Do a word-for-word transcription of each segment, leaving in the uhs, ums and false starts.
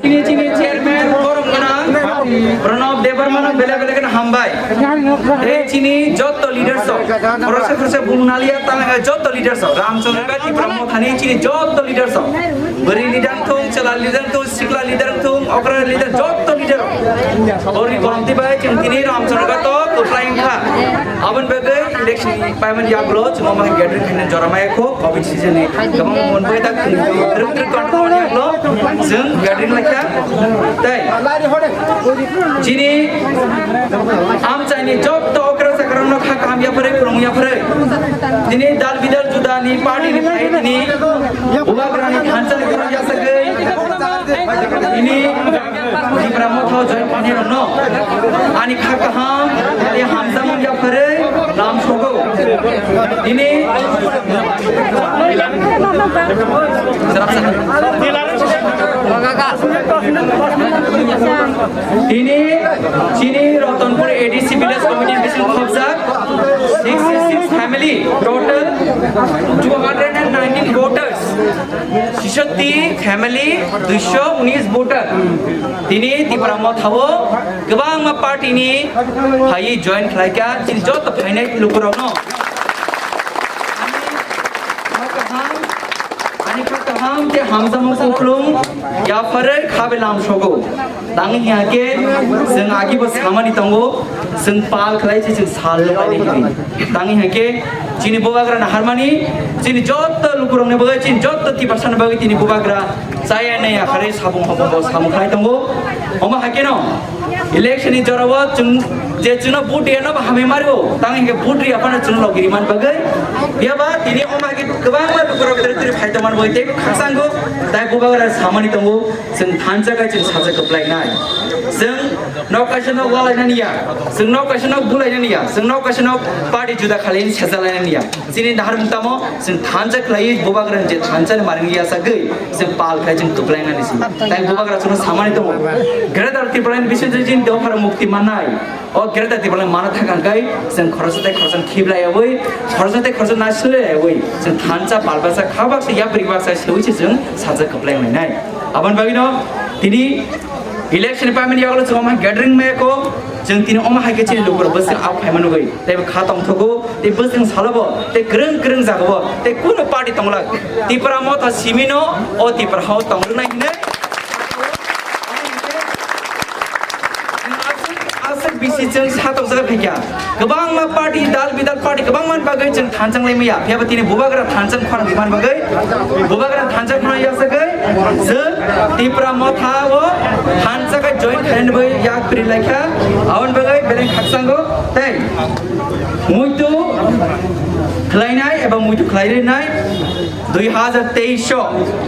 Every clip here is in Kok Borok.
Chini, chini chairman, borom gwnang, Pranab Debbarma no belai belai kheno hambai. Tei chini jotto leaders rok, khoroksa khoroksa bung naliya tang, eh, jotto leaders rok, Ramchandra Bhai Tipra Mothani chini jotto leaders rok, bwrwi leader wngthung, chwla leader wngthung, sikla leader wngthung, okra leader, jotto leader rok. Boni kolomti bai chwng tini Ramchandra Bhai to kwplai wngkha. Aboni bagwi election paimani yagulo chwng omo hai gathering khaina jora maya kho. Covid season ni kwbangma monboi tak twrwk twrwk control mani yaklo chwng gathering laikha. Tei chini amchaini jotto okra chakrano kha kaham yapharwi, kwrwng yapharwi. Tini dal bidal judani party ni phai tini Bubagrani thansa ni kwrwng yasagwi tini Tipra Motha join khainai rokno ani kha kaham tei hamjakmung yapharwi lam sogo. Tini tini chini Ratanpur A D C village committee bising khobjak sixty six family, total two hundred and nineteen voters. Sisoti family, duiso unis voter. Tini Tipra Mothao kwbangma party ni phaiwi join khlaikha, chini joto phainai lukurokno. Ani kha kaham, ani kha kaham khe hamjakmung kuplung yapharwi kha belam sogo. Tangwi hinkhe chwng agibo samani tongo, chwng pal khlai se chwng sal nuknai hinwi. Tangwi hinkhe chini Bubagra naharmani, chini jotto lukurokni bagwi, chini jotto Tiprasani bagwi tini Bubagra chaya nai yakharwi sabung hobo bo samung khlai tongo. Omo haikhe no election ni jorao chwng je chwngno vote riyano bo hamwi mario, tangwi hinkhe vote riya phano chwngno logi rimani bagwi. Phiyaba tini omo haikhe kwbangma lukurok twrwk twrwk phai tongmani bagwi teibo khakchanggo. Tai Bubagra samani tongo. Chwng thansa khe chwng sajak kwplainai. Chwng nok kaisa nok walainani ya, chwng nok kaisa nok bulainani ya, chwng nok kaisa nok party juda khalaini sejalainani ya. Chini naharmung tamo chwng thansa khlaiwi Bubagrani je thansa ni maring yasagwi chwng pal khai chwng kwplainani si. Tai Bubagra chwngno samani tongo. Greater Tipraland bising chini dophar mukti mannai. O Greater Tipraland mana thangkha hwnkhe chwng khoroksa tei khoroksa khiblaiyawi, khoroksa tei khoroksa nasilaiyawi chwng thansa pal baksa kha baksa yapri baksa sewi se chwng sajak kwplai wnglainai. Aboni bagwino tini election ni payment yagulo chwng omo hai gathering maya kho, chwng tini omo hai khe chini lukurok bwswk out khaima nugwi tei bo kha tongthogo tei bwswk salo bo tei kwrwng kwrwng jaga bo tei kunu party tongla Tipra Motha simino o Tipra hao tongrwnai hinwi. Aswk bisi chwng satokjak phaikha. Kwbangma party, dal bidal party kwbangma bagwi chwng thanchang lai maya. Phiyaba tini Bubagra thanchang khorang rimani bagwi, Bubagra thanchang khorang yasagwi chwng Tipra Motha o thansa khe join khainani bagwi yak pri laikha. Aboni bagwi beleng khakchango tei muitu khlainai eba muitu khlai rinai dui hazar teis o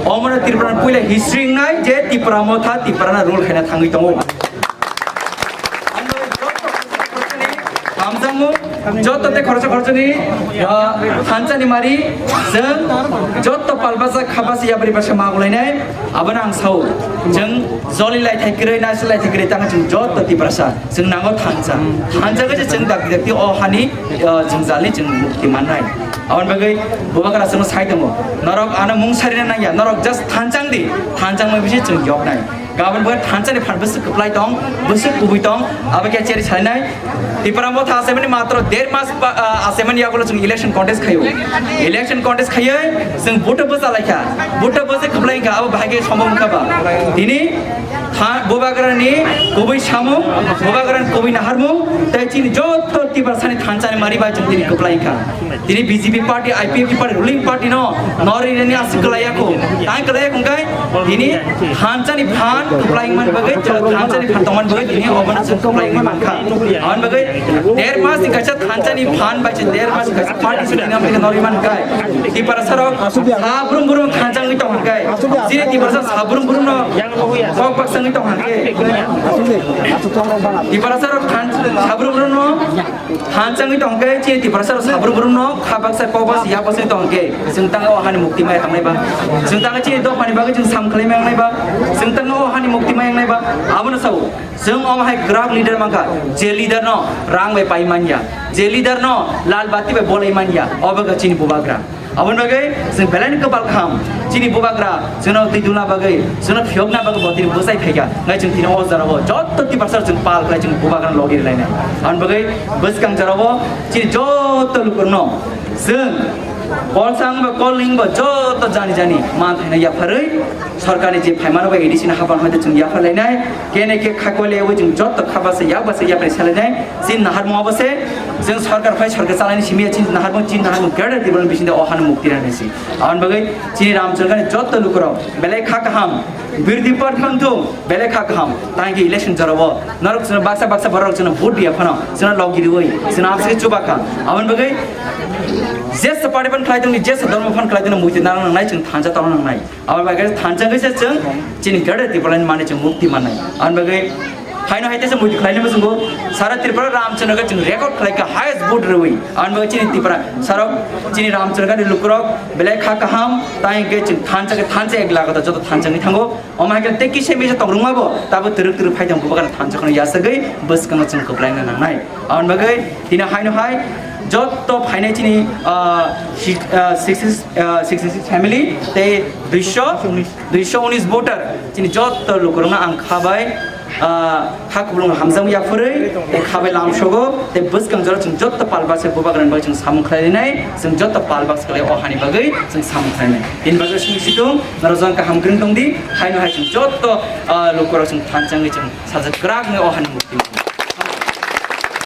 omono Tripura puila history wngnai je Tipra Motha Tiprano rule khaina thangwi tongo. Hamjakmung, joto tei khoroksa khoroksani, ah, thansa ni mari, chwng joto palbasa khabasa yapri basa magulainai, abono ang sao, chwng joli lai thai kwrwi, naisi lai thai kwrwi, tamo chwng joto Tiprasa, chwng nango thansa. Thansa khe chwng dakti dakti o hani, ah, jwngjal ni chwng mukti mannai. Aboni bagwi Bubagra chwngno sai tongo, norok ano mung sarina nangya, norok just thansa wng di, thansa wngmani bisi chwng yoknai. Gabon bo thansa ni phan bwswk kwplai tong, bwswk kubui tong, abo khe cheri sainai. Tipra Motha achaimani matro der mas ba, ah, achaimani yagulo chwng election contest khaio. Election contest khaiwi chwng vote bwsa laikha. Vote bwsa kwplai wngkha, abo bahai khe sombok wngkha ba. Tini tha-, Bubagrani kubui samung, Bubagrani kubui naharmung, tei chini joto Tiprasani thansa ni mari bai chwng tini kwplai wngkha. Tini B J P party, I P F T party, ruling party no nori reni aswk kwlaiya kho. Tai kwlaiya kho hwnkhe tini thansa ni phan kwplai wngmani bagwi, thansa ni phan tongmani bagwi tini obono chwng kwplai wngwi mankha. Aboni bagwi der mas ni kaisa thansa ni phan bai se der mas ni kaisa party se tini amtwi nori mankha. Tiprasa rok sa brum brum thansa wngwi tong hwnkhe chini Tiprasa sabrum brum no kok bak sangwi tong hangke. Tiprasa rok than sabrum brum no than sangwi tong hangke, chini Tiprasa rok sabrum brum no kha baksa kok bak ya bak sangwi tong hangke. Chwng tang o hani mukti mai tangnai ba. Chwng tang chini dok hani bagwi chwng sam khlai mai nai ba. Chwng tang o hani mukti mai nai ba. Abono sao. Chwng omo hai kwrak leader mankha, je leader no rang bai pai manya, je leader no lal bati bai bolai manya, obo khe chini bubagra. Aboni bagwi chwng belai ni kwpal kaham, chini bubagra chwngno twi dula bagwi, chwngno phiyokna bagwi bo tini bwsai phaikha. Ngai chwng tini o jora o jotto Tiprasa chwng pal khlai chwng bubagra logi rwlainai. Aboni bagwi bwskang jora o chini jotto lukurokno chwng Kolsang ba Kolning ba jotto jani jani man thaina yapharwi sorkarni je phaimano ba A D C ni haban hoite chwng yapharlainai, kene ke khakwale wi chwng jotto khabasa yakbasa yapri salainai, chini naharmung abo se chwng sorkar phai sorkar chalaini simi ya chini naharmung chini naharmung Greater Tipraland bisingde o hano mukti rani si. Aboni bagwi chini Ramchargani jotto lukurok belai kha kaham, birdi par phang thung, belai kha kaham, tangki election jorabo norok chwngno baksa baksa borok chwngno vote dia phano chwngno logi riwi chwngno absike chubakha. Aboni bagwi jesa party phan khlai tongni, jesa dharma phan khlai tongni, muitu nang nangnai, chwng thansa tongna nangnai. Aboni bagwi thansa khe se chwng chini Greater Tipraland mani chwng mukti mannai. Aboni bagwi haino hai tesa muitu khlainai musungo sara Tripura Ramcharga chwng record khlaikha highest vote rwi. Aboni bagwi chini Tripura sarok chini Ramchargani lukurok belai kha kaham, tai hwnkhe chwng thansa khe thansa ek laga da joto thansa wngwi thango. Omo hai khe tei kisa misa tongrwngma bo tabo twrwk twrwk phai tong bubagra thansa kheno yasagwi bwskango chwng kwplaina nangnai. Aboni bagwi tini haino hai jotto phainai chini, ah, si-, ah, sixty, ah, sixty six family tei duiso, duiso unis voter chini jotto lukurokno ang kha bai, ah, kha kuplung hamjakma yapharwi tei kha bai lamsogo tei bwskang jora chwng jotto palbaksa bubagrani bagwi chwng samung khlainai, chwng jotto palbaksa khlai o hani bagwi chwng samung khlainai. Tini bagwi simi situng norok jang kaham kwrwng tongdi, haino hai chwng jotto, ah, lukurok chwng thansa wngwi chwng sajak kwrak wngwi o hani mukti.